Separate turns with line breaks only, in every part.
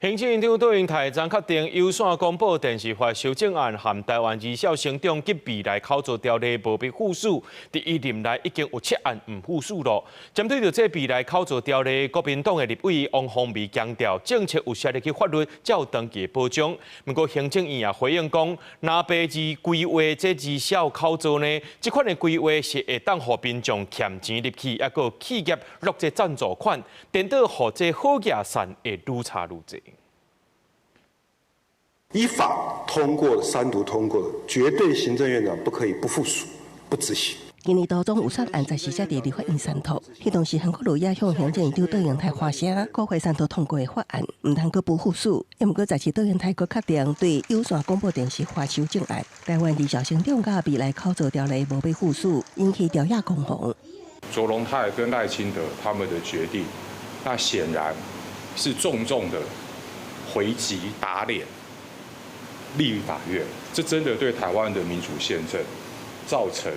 行政院長卓榮泰昨確定有線廣播電視法修正案和台灣兒少成長及未來考做條例無欲副署，佇伊任內已經有七案毋副署囉。針對著這未來考做條例，國民黨的立委王鴻薇強調，政策有寫入去法律，才有長期的保障。毋過行政院也回應講，若白字規劃這兒少考做呢，這款的規劃是會當予民眾儉錢入去，抑閣企業落這贊助款，顛倒予這好額善會愈差愈濟。
依法通過三讀通過，絕對行政院長不可以不副署、不執行。
今年度總預算案十四才佇立法院三讀，彼當時韓國瑜也向行政院長卓榮泰發聲，國會三讀通過的法案，毋通閣不副署。毋過這次卓榮泰閣確定對有線廣播電視法修正案、台灣兒少成長佮未來考做條例無欲副署，引起朝野攻防。
卓榮泰跟賴清德他們的決定，那顯然是重重的回擊打臉立法院，這真的對台灣的民主憲政造成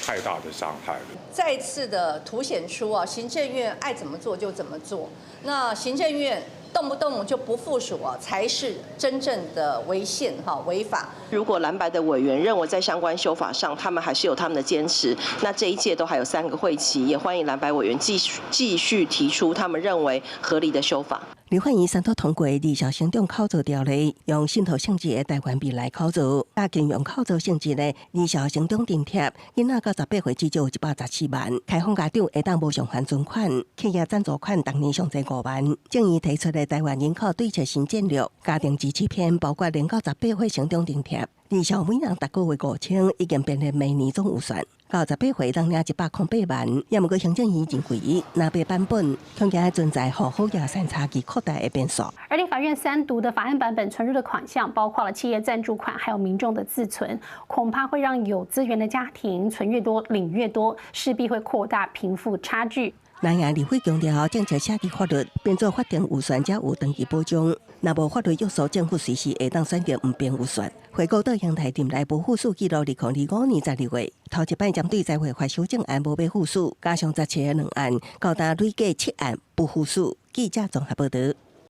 太大的傷害了。
再次的凸顯出啊，行政院愛怎麼做就怎麼做，那行政院動不動就不副署啊，才是真正的違憲哈違法。
如果藍白的委員認為在相關修法上，他們還是有他們的堅持，那這一屆都還有3個會期，也歡迎藍白委員繼續提出他們認為合理的修法。
立法院三讀通過兒少成長考做條例，用信託性質的台灣未來考做，佮金融考做性質的兒少成長津貼，囡仔到18歲至少有114萬，開放家長會當無償還存款，企業贊助款逐年上濟5萬。政院提出的台灣人口對策新戰略，家庭支持篇包括0到18歲成長津貼，兒少每人逐個月5000，已經編入明年總預算。到18歲當領108萬，也毋過行政院認為，藍白版本恐驚存在予好額善差距擴大的變數。
而立法院三讀的法案版本存入的款項，包括了企業贊助款，還有民眾的自存，恐怕會讓有資源的家庭存越多，領越多，勢必會擴大貧富差距。
藍營立委強調，政策寫入法律，編做法定預算才有長期保障。若無法律約束，政府隨時會當選擇毋編預算。回顧卓榮泰任內無副署記錄，2025年12月，頭一擺針對財會法修正案無欲副署，加上17個兩案，到今累計七案不副署。記者綜合報導。